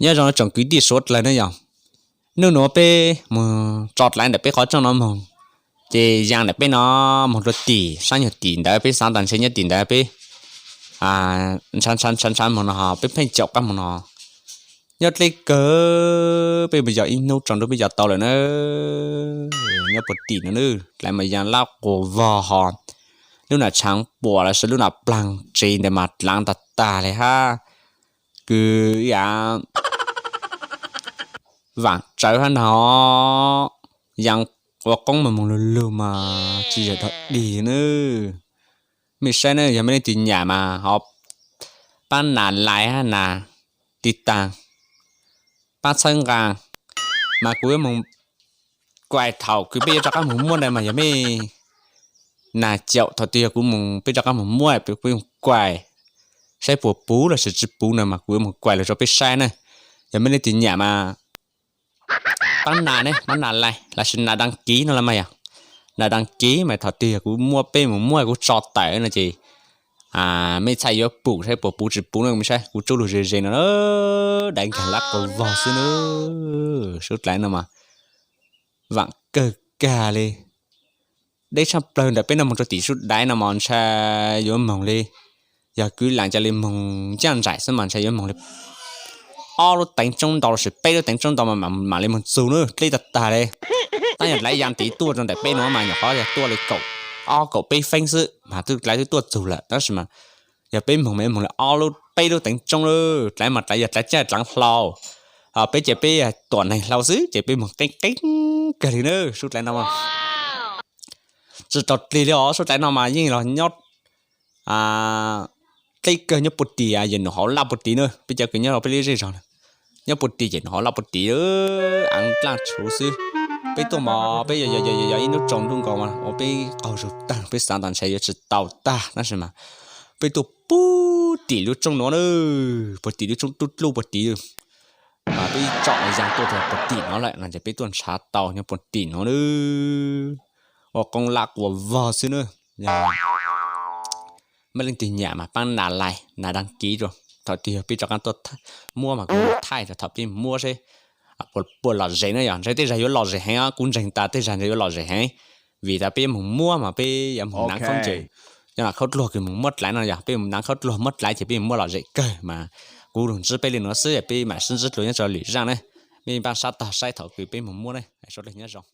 Nyob zoo tsoom kwv tij suav dlawg ne yog, hnub nuav peb mus tso dlaiv ntawm peb qhov rooj no moog, ces yaa ntawm peb no moog rua tim sab nyuag tim ntawd, peb xaav tas ntshe nyob tim ntawd peb ntshav ntshav ntshav moog no, peb pheej caum qab moog no. Nyob dleb kawg, peb mus yog ib hnub tsaus ntuj peb yog tau lawm na. Nyob puag tim no na, dlaiv mas yaa lab quas vog ho, lub nam tshaav puam los sis lub nam plaag tsev ntawd mas dlaav tag tag le hab. Kws ib a vaam tsawv hab no, yaa ua qoob mas moog lug lug mas tsis yog dog dig na. Mej saib na, yog mej leej twg nyam mas ho paab nas lais hab nas tiv taag, paab txhawb nqaa, mas kuv yuav moog kuais thaum kws peb yuav rov qaab moog muab na mas yog mej nas caum thaum twg yog kuv moog peb rov qaab moog muab, kuv yuav moog kuais saib puas puv los sis tsis puv na mas kuv yuav moog kuais lug rua peb saib na. Yog mej leej twg nyam mas paab nas ne, paab nas lais los sis nas dab kiv no los mas yog, nas dab kiv mas thaum twg yog kuv muab peb moog muab kuv tso tawm no ces mej txhaj yuav pum saib puas puv tsis puv na, mej saib kuv tsub lug ze ze no, dlaiv nkaag lab quas vog xwb na. Sub dlaiv no mas vaam kawg kag le. Deb tshaj plawg ntawm peb no moog rua tim sub dlaiv no mas ntshai yuav moog le, yog kwv laam ca le moog ncaaj nraim xwb mas ntshai yuav moog le ob lub teev tsoob ntau los sis peb lub teev tsoob ntau mas mam le moog txug na, dleb tag tag le. Tab yog dlaiv yaa tid tuaj rua ntawm peb no mas nyuam qhuav yog tuaj le kaum ob kaum peb feeb xwb mas twb dlaiv twb tuaj txug lawm, tab sis mas yog peb moog mas moog le ob lub peb lub teev tsoob la. Dlaiv mas dlaiv yog dlaiv caij dlaav hlau, peb ces peb tuam neeg hlau xwb ces peb moog qeeb qeeb kawg li na. Sub dlaiv no tsis tau dlig li os, sub dlaiv no mas yeej los nyob dleb kawg nyob puag tim Yawm Num Hauv Laj puag tid na, peb cov kws nyob rau peb lub zej zog na, nyob puag tim Yawm Num Hauv Laj puag tid, aav dlaaj tshuv xwb. Peb tuaj mas peb yog yog yog ib hnub tsaus ntuj nkaus mas ua peb qaug zug tag, peb xaav tas ntshe yuav tsis tau tag, tab sis mas peb tuaj puag tim lub tsoob no na, puag tim lub tsoob dub dluj puag tid, mas peb tsom yaa tuaj rau puag tim no lawm no ces peb tuaj nrhav tau nyob puag tim no na. Ua qoob lab quas vog xwb na. Mej leej twg nyam mas paab nas lais nas dab kiv rua, thaum twg yog peb rov qaab tuaj muab mas kuv thaij rua thaum peb muab seb puas lom zem na. Yog ntshai tej zag yuav lom zem heev, kuv ntseeg tas tej zag ntshai yuav lom zem heev, vim tas peb moog muab mas peb yuav moog naav khaub ncaws, cov nam khaub dluag kws moog muab dlaiv no yog peb moog naav khaub dluag muab dlaiv ces peb moog muab lom zem kawg mas. Kuv lug ntsib peb le nuav xwb, peb mam sib ntsib dlua nyob rau lwm zaaj na. Mej npaj sab tog saib thaum kws peb moog muab ne, sawv daws nyob zoo.